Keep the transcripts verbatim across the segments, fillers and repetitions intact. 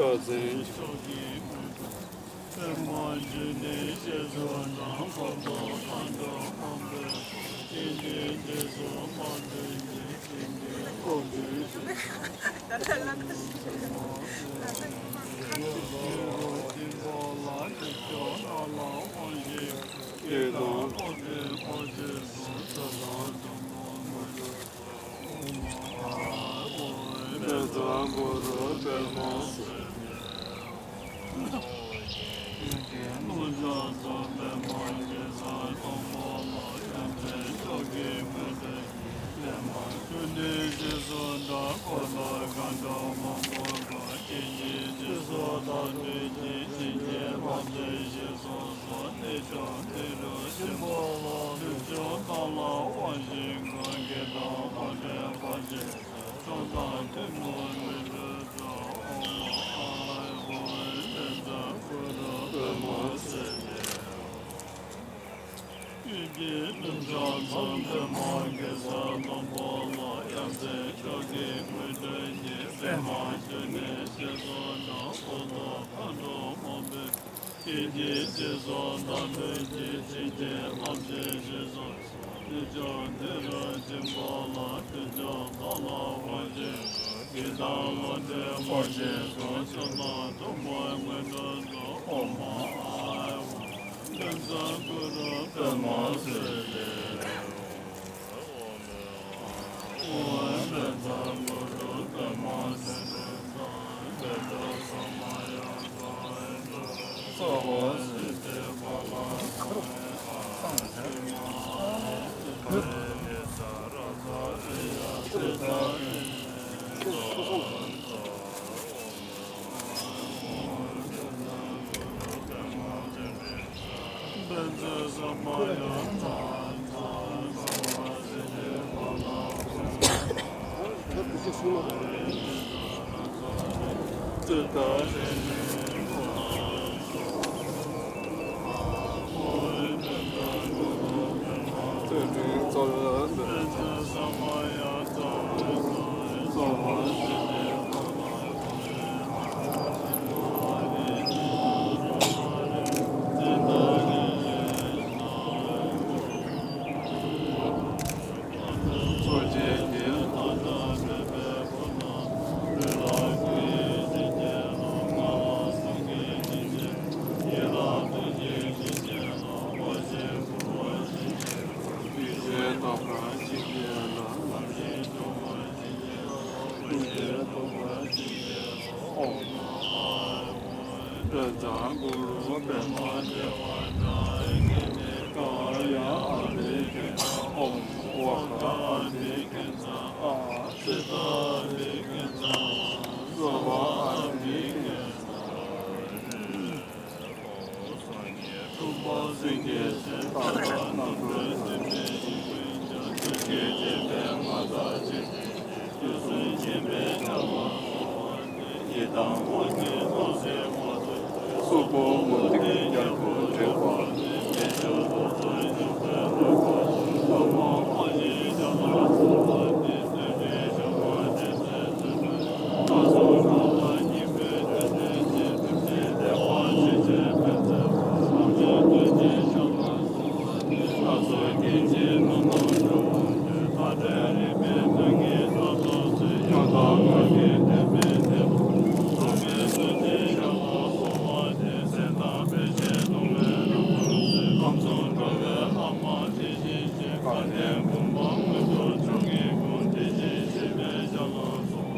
ཕྱག་འཚལ། པདྨ་འབྱུང་གནས་ཞེས་སུ་གྲགས། འཁོར་ལོ་མཁའ་འགྲོ་མང་པོས་བསྐོར། སྤྱན་རས་གཟིགས་སོགས་དམ་པའི་ཆོས་ཀྱི་དབང་པོས། ཡུལ་ལ་ཕྱིན་པ་ལ་དུས་མཆོག་ལ་དབང་བཞི། སྐད་དང་། ཨོཾ་ཨོཾ་ཨོཾ་ཨོཾ་ཨོཾ། ཨོཾ་ཨ་ཨ་ཨོཾ། པཉྩ་གུ་རུ་པདྨ་སིདྡྷི། ཡུལ་གྱི་ནོར་ལྕགས་སོགས་པདྨ་གེ་སར་དང་པོ་ལ། ཡ་མཚན་མཆོག་གི་དངོས་གྲུབ་བརྙེས། པདྨ་འབྱུང་གནས་ཞེས་སུ་གྲགས། འཁོར་ལོ་མཁའ་འགྲོ་མང་པོས་བསྐོར། སྐྱེ་འཆི་སྤྱི་སོགས་དག་སྒྲིབ་ཀྱིས། སེམས་ཅན་ཕམ་བྱས་ཞེས་སུ་གསོལ། གནས་མཆོག་འདི་རུ་ཕྱིན་པ་ལ། དུས་མཆོག་རྟག་ལ་དབང་བཞི་བསྐུར། བགེགས་དང་ཕོ་བྲང་ཕལ་ཆེར་ཚར། ཕྱོགས་དང་ཐུན་མོང་མི་འགྲོ་ལ། ཨོཾ་ཨཱཿཧཱུྃ་བཛྲ་གུ་རུ་པདྨ་སིདྡྷི། ཡུལ་གྱི་ནུབ་བྱང་མཚམས་པདྨ་གེ་སར་དང་པོ་ལ། ཡ་མཚན་མཆོག་གི་དངོས་གྲུབ་བརྙེས། པདྨ་འབྱུང་གནས་ཞེས་སུ་གྲགས། འཁོར་ལོ་མཁའ་འགྲོ་མང་པོས་བསྐོར། སྐྱེ་འཆི་སྤྱི་སོགས་དག་སྒྲིབ་ཀྱིས། སེམས་ཅན་ཕམ་བྱས་ཞེས་སུ་གསོལ། དུས་མཆོག་འདི་རུ་ཕྱིན་པ་ལ། དུས་མཆོག་རྟག་ལ་དབང་བཞི་བསྐུར། བགེགས་དང་ཕོ་བྲང་ཕལ་ཆེར་ཚར། ཕྱོགས་དང་ཐུན་མོང་མི་འགྲོ་ལ། ཨོཾ་ཨཱཿཧཱུྃ་བཛྲ་གུ་རུ་པདྨ་སིདྡྷི། ཨོཾ་པཉྩ་གུ་རུ་པདྨ་སིདྡྷི། ཨོཾ་པཉྩ་གུ་རུ་པདྨ་དེ་ཝ་ཏ་ཨ་ནི་ཀ་ཡ་ཨ་བྷི་ཥིཉྩ། ཨོཾ་ཝ་ག་ཨ་བྷི་ཥིཉྩ། ཨ་ཙི་ཏ་ཨ་བྷི་ཥིཉྩ། སྭ་བྷ་ཨ་བྷི་ཥིཉྩ། སངས་རྒྱས་ཐུབ་པ་སེང་གེ་ཞེས། མཐའ་དག་རྣམ་གྲོལ་སེམས་དཔའི་ཞིང་ཀུན་ཁྱབ། ཐུགས་རྗེ་ཆེན་པོས་མངའ་བདག་སྲས་བཅས་ཀྱི། དུས་གསུམ་མཁྱེན་པའི་ཕྱག་ལ་གསོལ་བ་འདེབས། ཡི་དམ་དབང་ཕྱུག་རྡོ་རྗེ་དབང་ཕྱུག་གསུམ། གཙོ་བོ་མུ་སྟེགས་རྒྱལ་པོ་དྲེགས་པ་སྟོན། བརྒྱད་ཅུ་དོན་གྲུབ་འཇོམས་དཔལ་རིན་པོ་ཆེ། ཐོག་མར་དབང་བཞིའི་ཞབས་ལ་གསོལ་བ་འདེབས། བདུད་འདུལ་ཞབས་ལ་བདུད་རྩིའི་བརྗིད་ཆེན། ལྷ་ཚོགས་རྣམས་ལ་སྙིང་པོའི་བདུད་སྟོན་གྱི། ཐུགས་རྗེའི་བདེ་བ་ཆེ་ཆེར་འཕེལ་མཛད་པ། རྣམ་མཁྱེན་རྡོ་རྗེའི་ཞབས་ལ་གསོལ་བ་འདེབས། སྣ་ཚོགས་སྐྱེ་མཆེད་རྣམས་ལ་འགྲོ་བ་མཐའ་བྲལ་རིག་པའི་སྣང་བརྙན་སྣ་ཚོགས་སྩོལ། ཡང་དག་ངག་གི་བདེན་པའི་གཏེར་ཐོབ། ཐོགས་མེད་རྡོ་རྗེའི་ཞབས་ལ་གསོལ་བ་འདེབས། མཚན་དང་དཔེ་བྱད་སྟོང་བའི་རབ་ཏུ་གསལ། ཁམས་གསུམ་འགྲོ་བའི་ལྷ་མ་དེ་བཞིན་གཤེགས། དགའ་ལྡན་འབུམ་པ་དངོས་གྲུབ་མཆོག་གི་གུར། དེ་བཞིན་གཤེགས་པའི་ཞབས་ལ་གསོལ།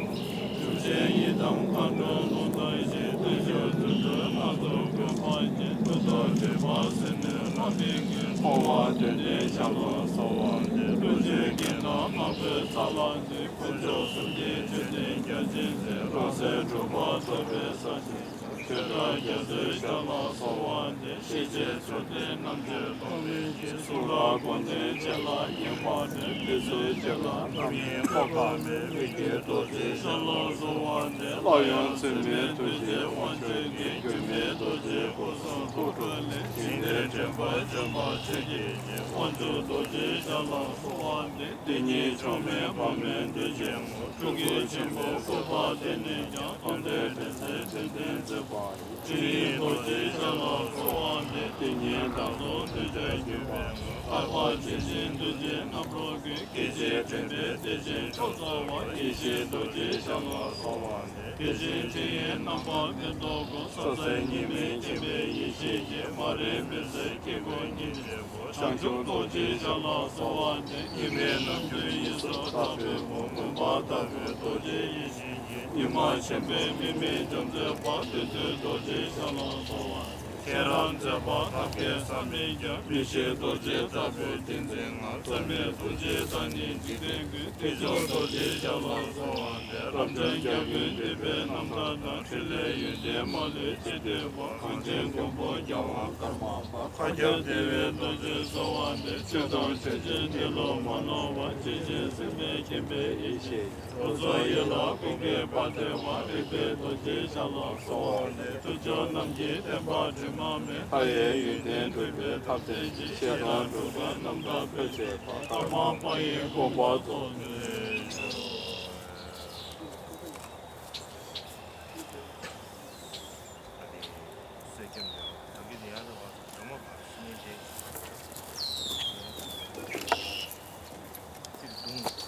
བཅུ་ཆེན་ཡི་དམ་མཁའ་འགྲོ་ཀླུ་དང་བཅས། བདུད་ཕྱོགས་དུད་འགྲོ་སྣ་ཚོགས་བཀོད་པ་ཅན། མཐུ་སྟོབས་དྲེགས་པ་ཟིལ་གནོན་དམག་མི་ཀུན། འཁོར་བ་དོན་ལྡན་ཞབས་ལ་གསོལ་བ་འདེབས། ཀུན་མཆོད་ཀུན་ལ་དམག་དཔོན་ས་ལ་འདུས། དཀོན་མཆོག་གསུམ་གྱི་མཆོད་རྟེན་རྒྱ་ཆེན་མཛད། རབ་གསལ་གྲུབ་པ་ཐོབ་པའི་ས་ཆེན་ཞབས། ཆོས་གྲགས་རྒྱ་མཚོའི་ཞབས་ལ་གསོལ་བ་འདེབས། ཤེས་བྱའི་མཆོད་རྟེན་རྣམ་དཔྱོད་སྟོང་མིན་གྱི། གསུང་རབ་དགོངས་དོན་བཅས་ལ་སྙན་པར་སྒྲོན། དེ་ཚེ་ཆོས་ལ་ལྷ་མིན་འཁོར་འགའ་མེད། མི་བསྐྱོད་རྡོ་རྗེའི་ཞབས་ལ་གསོལ་བ་འདེབས། སླར་ཡང་འཚེ་མེད་ཐུགས་རྗེའི་དབང་ཕྱུག་གིས། མགོན་མེད་རྡོ་རྗེའི་སྐུ་གསུང་ཐུགས་སྒྲུབ་ལས། ཞིང་འདིར་འདྲེན་པར་བྱོན་ པ་ཆོས་ཀྱི་རྗེ་དབང་ཕྱུག་རྡོ་རྗེ་ཞབས་ལ་གསོལ་བ་འདེབས། དེ་ཉིད་མཆོག་མེད་དཔག་མེད་འདུས་བྱས་དངོས། སྤྲུལ་སྐུ་ཆེན་པོའི་སྐུ་པར་དེ་ནས་ཀྱང་། དོན་ལྡན་དྲན་མཛད་དྲིན་ལྡན་མཛད་པ་ཡི། ཆོས་དབྱིངས་རྡོ་རྗེ་ཞབས་ལ་གསོལ་བ་འདེབས། དེ་ཉིད་བདག་སོགས་གདུལ་བྱར་གྱུར་པའི་དངོས། ལྷག་པར་ཇི་བཞིན་འདུས་བྱས་རྣམ་གྲོལ་གྱི། སྐྱེ་འཆི་དྲན་པས་བདེ་ཞིང་མཆོག་སྩོལ་བ། ཡེ་ཤེས་རྡོ་རྗེ་ཞབས་ལ་གསོལ་བ་འདེབས། དེ་བཞིན་ཆོས་དབྱིངས་རྣམ་པར་མི་རྟོག་པའི། ས་གསལ་གཉིས་མེད་མཁྱེན་པའི་ཡེ་ཤེས་ཀྱིས། མ་རིག་མུན་སེལ་དཀྱིལ་འཁོར་ཉིད་བརྗོད་པ། བྱང་ཆུབ་རྡོ་རྗེ་ཞབས་ལ་གསོལ་བ་འདེབས། གཉིས་མེད་ནམ་མཁའི་དབྱིངས་སུ་བདག་སྤྲུལ་པ། མུན་པ་དག་པའི་རྡོ་རྗེ་ཡེ་ཤེས་ཀྱིས། ཉི་མ་ཆེན་པོའི་མིག་མིག་འཇོམས་མཛད་པ། བདུད་འདུལ་རྡོ་རྗེ་ཞབས་ལ་གསོལ་བ་འདེབས། ཁྱེད་རང་མཛད་པ་ཐབས་མཁས་བསམ་མི་ཁྱབ། མི་ཕྱེད་རྡོ་རྗེ་ལྟ་བུའི་ཏིང་འཛིན་མངའ། རྩོད་མེད་ཐུགས་རྗེས་བདག་ནི་འཇིག་རྟེན་མགོན། དེ་བཞིན་རྡོ་རྗེ་ཞབས་ལ་གསོལ་བ་འདེབས། རབ་འབྱམས་རྒྱལ་ཀུན་འདུས་པའི་རྣམ་ཐར་དང་། ཕྲིན་ལས་ཡོན་ཏན་མ་ལུས་ཅི་ཐུབ་པ། གངས་ཅན་མགོན་པོ་རྒྱལ་དབང་ཀརྨ་པ། མཁའ་ཁྱབ་བདེ་བའི་རྡོ་རྗེར་གསོལ་བ་འདེབས། ཆོས་དང་མཆོད་སྤྱོད་འདི་ལུ་མ་ནོར་བ། ཇི་བཞིན་སྲིད་མེད་མཁྱེན་པའི་ཡེ་ཤེས། རོལ་མཚོ་ཡི་ལ་བཀུག་པའི་དཔལ་དེ་བ། རིག་པའི་རྡོ་རྗེ་ཞབས་ལ་གསོལ་བ་འདེབས། ཐུགས་མཆོག་རྣམས་ཀྱི་བརྟན་པ་དྲི་མ་མེད། མཐའ་ཡས་ཡོན་ཏན་གྲུབ་པའི་ཐབས་མཛད་ཅིང་། ཞེ་སྡང་འཁྲུལ་པའི་རྣམ་དག་འཕེལ་བྱེད་པ། ཀརྨ་པ་ཡི་དགོངས་པ་རྫོགས་ནས་ཤོག། ཨ་ནི་གསེར་སྐྱེམས་ལ་ཡང་གི་ནི་ཡང་རེ་བ་ཡང་མ་བར་སྲིད་ནས་དེ་ཚིག་དུང་།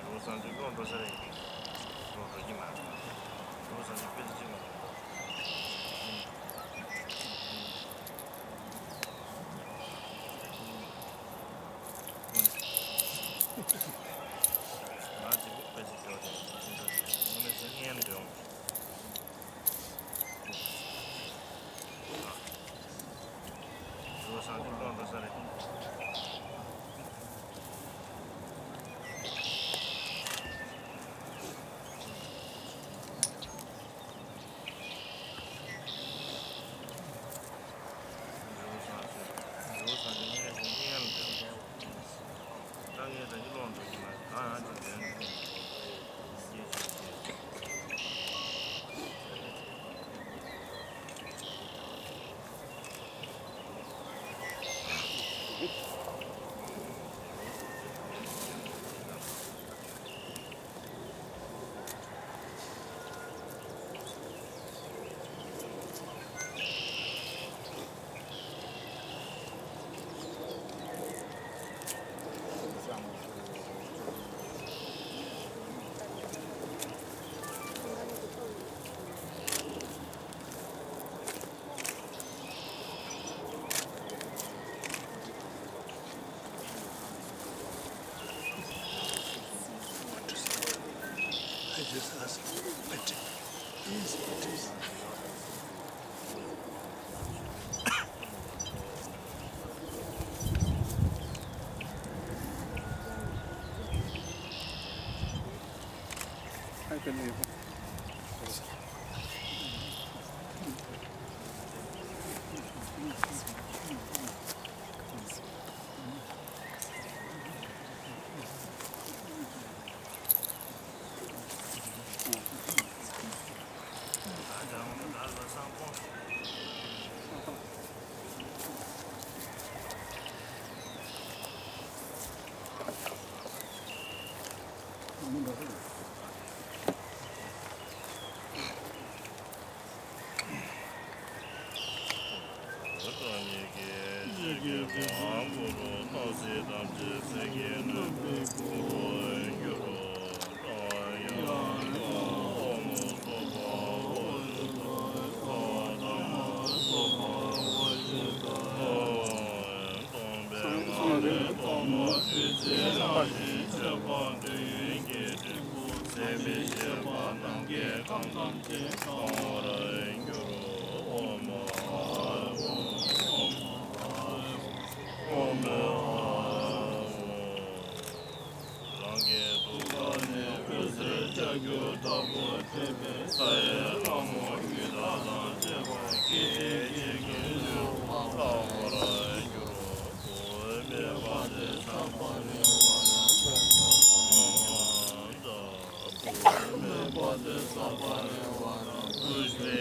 ལོ་སང་ཅིག་ཀློག་འགྲོ་ས་རེད། ཀློག་འགྲོ་གི་མ་རེད། ལོ་སང་ཅིག་དཔེ་ཆ་ཅིག་མ་རེད། ང་ཅིག་དཔེ་ཆ་ཞོག་དེ་དངོས་གནས་སེམས་ངན་འདོད། ལོ་སང་ཅིག་ཀློག་འགྲོ་ས་རེད། I just ask, but yes, it is. I can leave. རང་གི་ཐུགས་ཀ་ནས་འོད་ཟེར་ལྕགས་ཀྱུ་ལྟ་བུ་འཕྲོས་པས་ས་ཡི་ལྷ་མོ་རྒྱུད་དག་དང་བཅས་པ་སྐད་ཅིག་གིས་གནོད་པ་ལྷག་པར་གྱུར། བུད་མེད་པ་དེ་ས་པ་རི་ཝ་ར་བུད་མེད་པ་དེ་ས་པ་རི་ཝ་ར་བུད་མེད་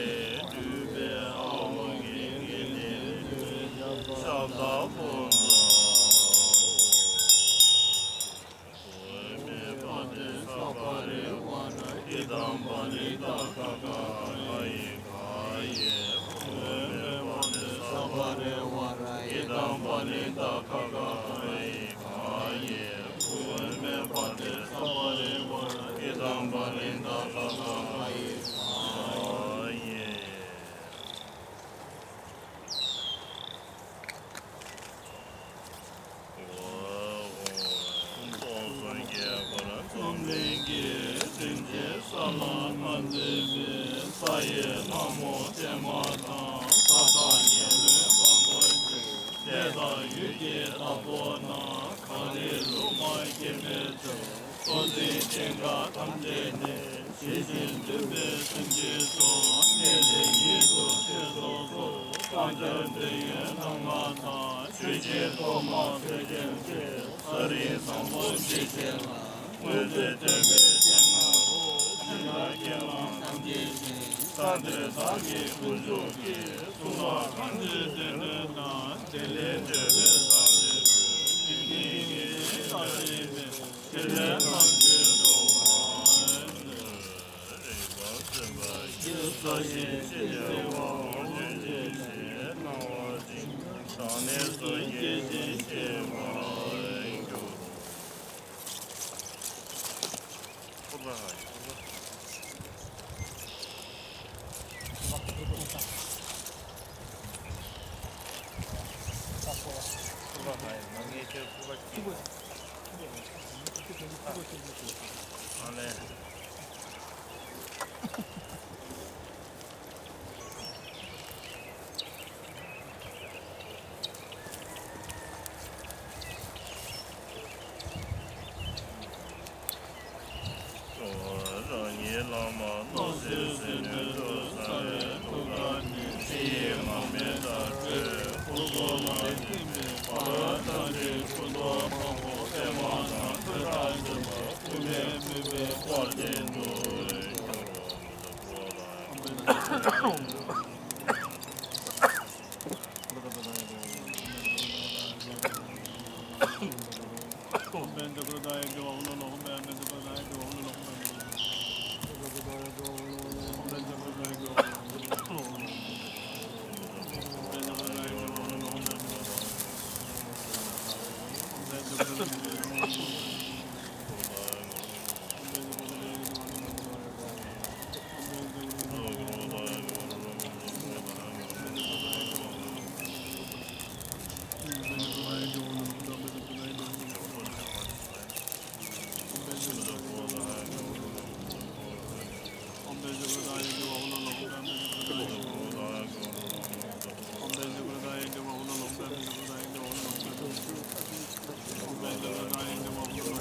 སྤྲུལ་པའི་ཨ་ཝ་གི་དགེ་འདུན་ལྟ་བུ་ཤ་སྟག་པོ་མཛའ། བུད་མེད་པ་དེ་ས་པ་རི་ཝ་ར་ཨི་དམ་པ་ལི་ཏ་ཀ་ཀ་ཨ་ཡི་ག་ཡེ། བུད་མེད་པ་དེ་ས་པ་རི་ཝ་ར་ཨི་དམ་པ་ལི་ཏ་ཀ་ཀ་ཨ་ཡི་ག་ཡེ། བུད་མེད་པ་དེ་ས་པ་རི་ཝ་ར་ཨི་དམ་པ་ལི་ཏ་ཀ་ཀ་ཨ་ཡི་ག་ཡེ། སྟོང་གསུམ་ཁྱད་པར་འཛམ་གླིང་གི། རིན་ཆེན་ས་ལ་མ་འཛེམས་པའི། ས་ཡི་ལྷ་མོ་བརྟན་མ་དང་། ས་དང་ངན་ལྷུན་གང་དག་ཅིག་དེ་དག་ཡུལ་གྱི་བདག་པོ་རྣམས། གངས་རིའི་ལུང་མ་བརྒལ་བའི་ཚུལ། སྲོག་འཛིན་སྐྱེ་འགག་ཐམས་ཅད་ནས། ཇི་བཞིན་འདུལ་བའི་སེམས་ཀྱིས་སོ། ངེས་འབྱེད་ཉིད་དུ་ཐོས་སོ་སོ། བསྐང་བྱ་འདོད་ཡོན་ལྷ་ལྔ་དང་། ཆོས་ཀྱི་ཐོག་མ་ཆོས་ཅན་ཏེ། ས་རིན་བཟང་པོ་འཇིག་རྟེན་ལ། སྔོན་ཚེ་སྟོན་པའི་སྤྱན་སྔ་རུ། ཁས་བླངས་ཐམས་ཅད་བཞིན། ས་འདིར་བདག་གི་དཀོན་མཆོག་གི། གསུང་དག་གང་ཞིག་བདེན་དོན་དང་། དེ་ལས་འདས་པའི་ས་འདིར་འགྲོ། འཇིག་རྟེན་གྱི་ཕྱི་ནས་བརྟག་དཔྱད་མེད། དེ་ལས་ཐམས་ཅད་སྤྲོ་བར་འགྱུར། རིག་པ་སེམས་དཔའ་ཡི། ས་གཞི་ཆེས་ཆེ་བ། འོག་གཞན་ཆེས་ཆེ་སྣང་བ་ཅན། གྲངས་གནས་སུ་སྐྱེ་ཞིང་གཤེགས་པར་འགྱུར། རང་ཉིད་བླ་མ་རྣམ་སྲས་ཟིལ་གནོན་དུ་གསལ་བའི་ཐུགས་ཀ་ནས། ཕྱི་ཡི་མར་མེ་ལྟར་འཕྲོས། སྐུ་གསུང་ཐུགས་ཀྱི་ཐིམ་པས་ཕ་རོལ་ཕྱིན་དྲུག་ཀུན་རྫོགས་འཕགས་པོ་པདྨ་དང་ཐོད་ཕྲེང་འཛིན་པ་དབུ་མའི་སྤུན་པའི་དཔལ་ལྡན་དུ་གྱུར།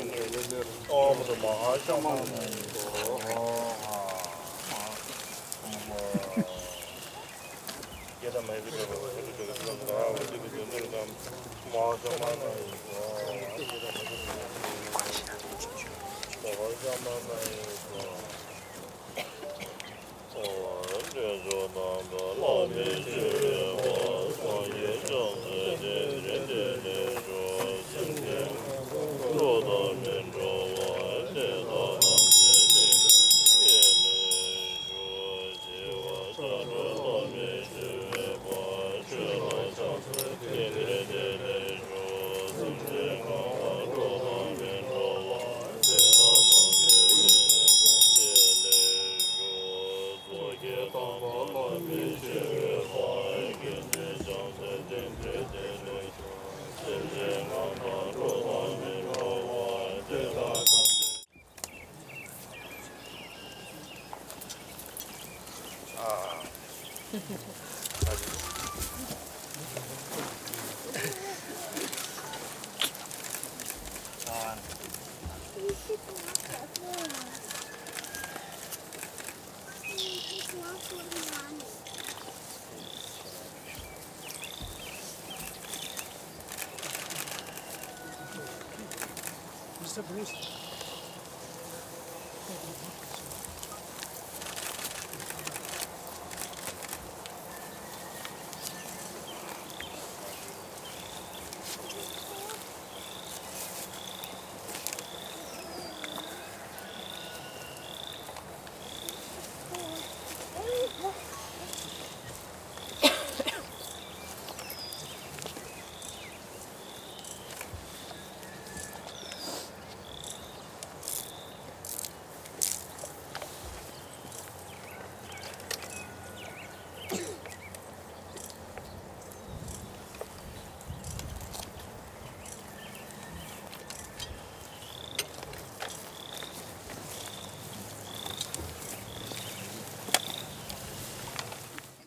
ཨོཾ་ཨ་ཧ་ཤམ་བྷ་ཝ་ན་སྭཱ་ཧཱ། Mister Bruce.